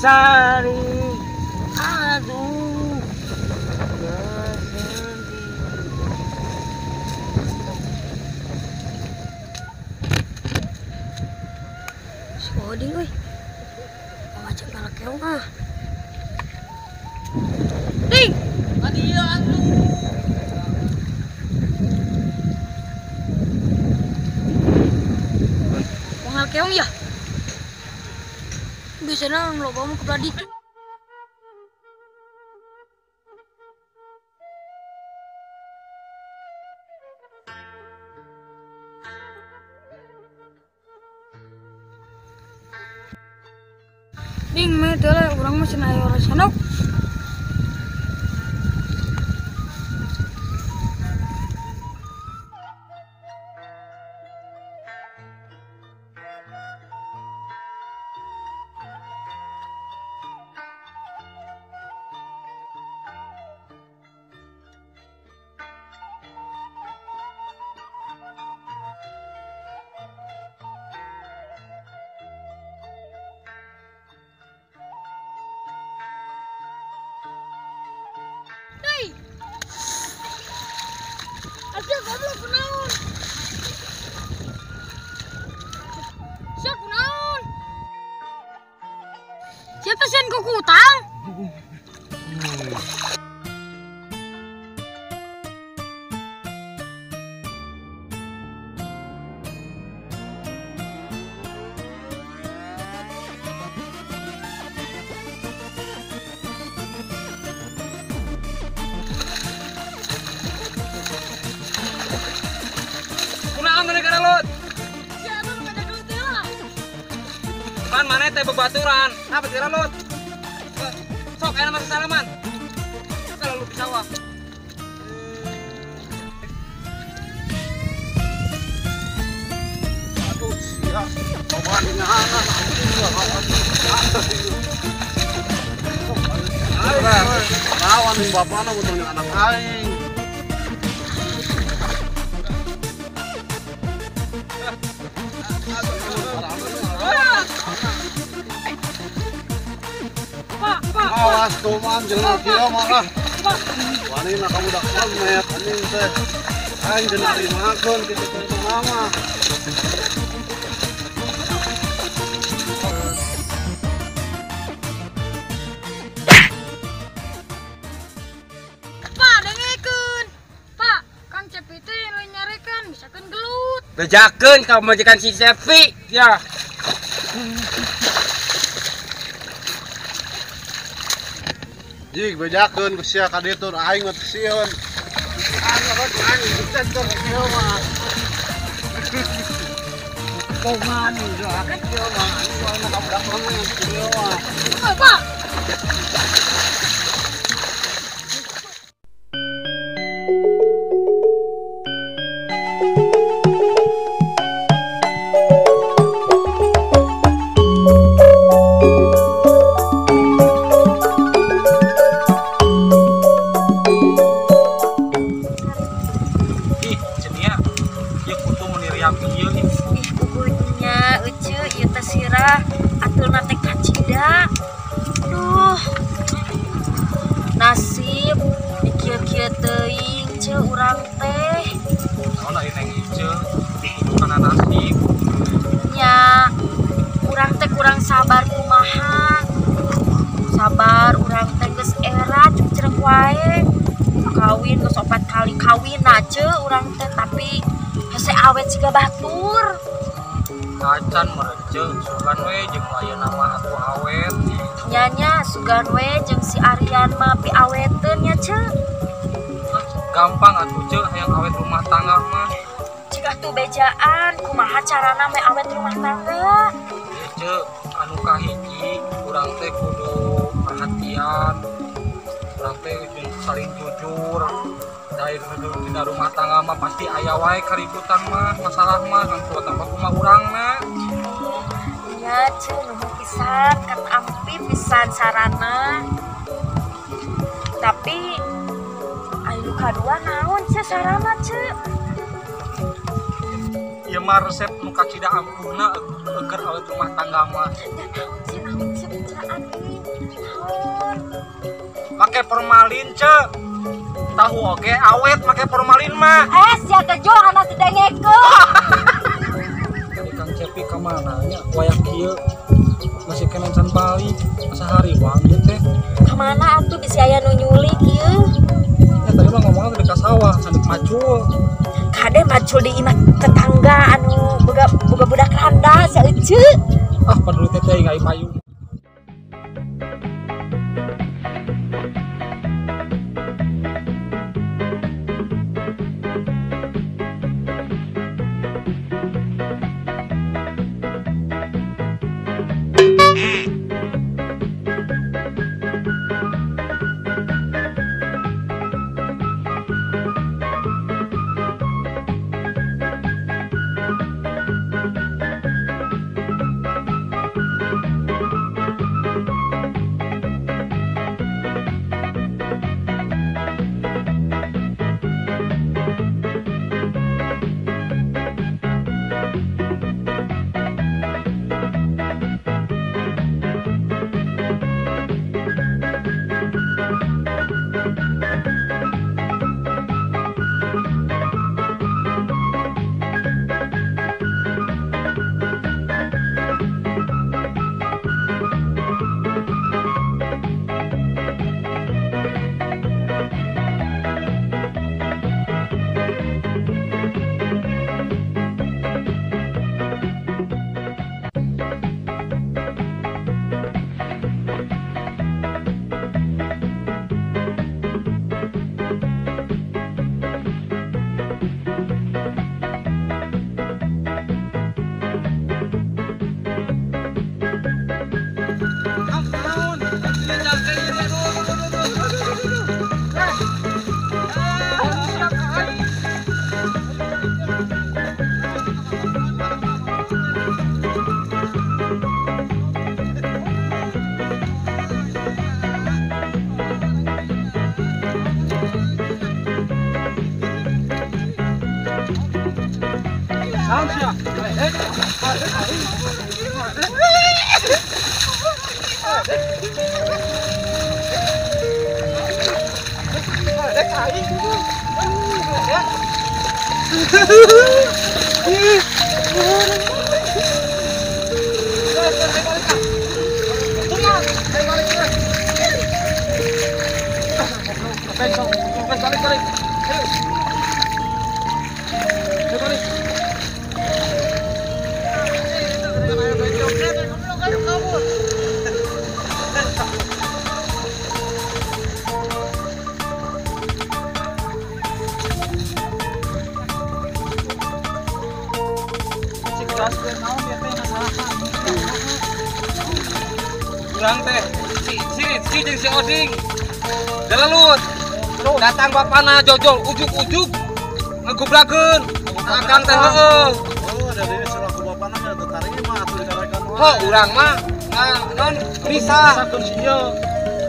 Sari. Aduh. Si Oding euy. Ngajak ngalakeong ah. Ding, kadieu atuh. Mau ngalakeong ya? Biasanya loba mah kebelah ditu. Ding, meh teh lah urang mah cenah aya sanok. Hei! Asia goblok kunaon? Sia kunaon? Siapa sih yang kuku utang? Pan mana teh bebaturan? Apa sih lut? Sok enak masuk salaman. Kalau lu di sawah. Aduh, sia. Lawan bapakna butuhnya anak aing. Awas tuman jelema kieu mah. Wani na kamu dak komet anjing teh. Aing dina dimakeun kitu teh mah. Pak, dengekeun. Pak, Kang Cepi teh lain nyarekan misalkan gelut. Bejakeun ka majikan si Cepi ya. Jig bejakeun ku sia ka ditu aing mah sieun. Aing sukses teh kieu mah. Bogan kan kieu mah, aing mah kabudak banget kieu mah. Pak. Nasib kieu-kieu teuing ceu urang teh. Naon ari neng ieu kana nasib. Nya urang teh kurang sabar kumaha. Sabar urang teh geus era cuk wae. Kawin geus 4 kali kawin na ceu urang teh tapi hese awet siga batur. Kacan meureun ceu sugan we jeung ayeuna mah atuh awet. Nyanya sugan we jeung si Aryan mah piaweteun nya ceu. Gampang atuh ceu hayang awet rumah tangga mah. Cik atuh bejaan kumaha carana meh awet rumah tangga? Ceu anu kahiji urang teh kudu perhatian. Urang teh saling jujur. Dari dina rumah tangga mah pasti aya wae keributan mah, masalah mah kan kuat apa kumaha urangna. Nya ceu nuhun pisan kan ampi pisan sarana. Tapi ayu kadua naon ceu sarana ceu? Ieu mah resep nu kacida ampuhna eukeun awet rumah tangga mah. Naon sih naon sih bejaan ieu. Make formalin ce. Tahu oge awet make formalin mah. Sia teh jo anak teu dengekeun. Tadi Kang Cepi ka mana nya wayah kieu masih kena can balik asa hariwang ieu teh. Ka mana atuh bisi aya nu nyulik ieu? Ya tadi mah ngomongna di ka sawah sanik macul. Kade macul di imah tetangga anu boga boga budak randa sia ece. Ah paduli teh teh ngai payung. Kurang teh si Rizky jeung si Oding dalelut datang bapana jojol ujuk-ujuk ngegobrakeun akang teh heueuh. Oh, da deui selaku bapana nya teu tarima atuh dicarekan wae. Ho urang mah non bisa misakeun sieu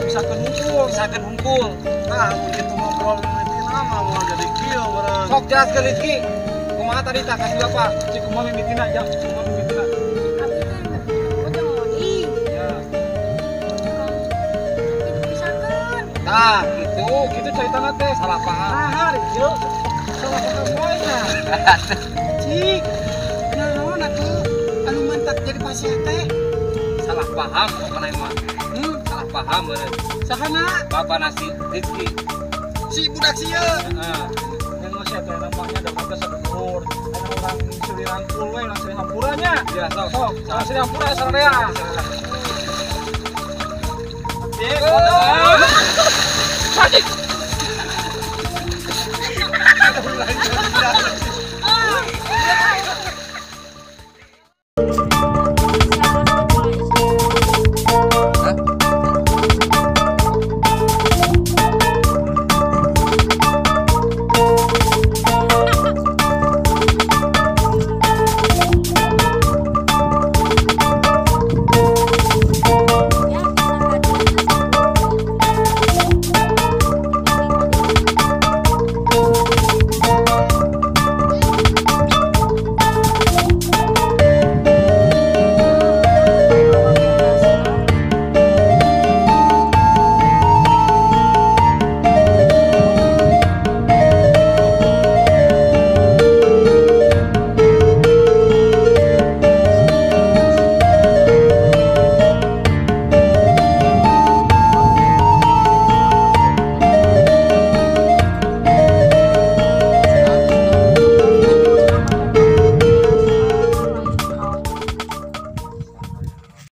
misakeun hungkul misakeun hungkul. Tah mun kitu ngobrol mimitina mah moal jadi kieu bareng. Sok jelaskeun Rizky kumaha tadi tah kasih bapak cik kumaha mimitina ya kumaha mimitina. Nah, gitu ceritana teh salah paham. Nah, ieu salah paham wae nya. Cik, naon atuh anu mantak jadi pasien teh? Salah paham pokona mah. Salah paham meureun. Sahana? Bapak nasi Rizky. Si budak sieun. Heeh. Yang sia teh nampaknya da batas saduhur. Anu urang suri rangkul we, urang suri hampura nya. Ya sok. Urang suri hampura sararea. Cik.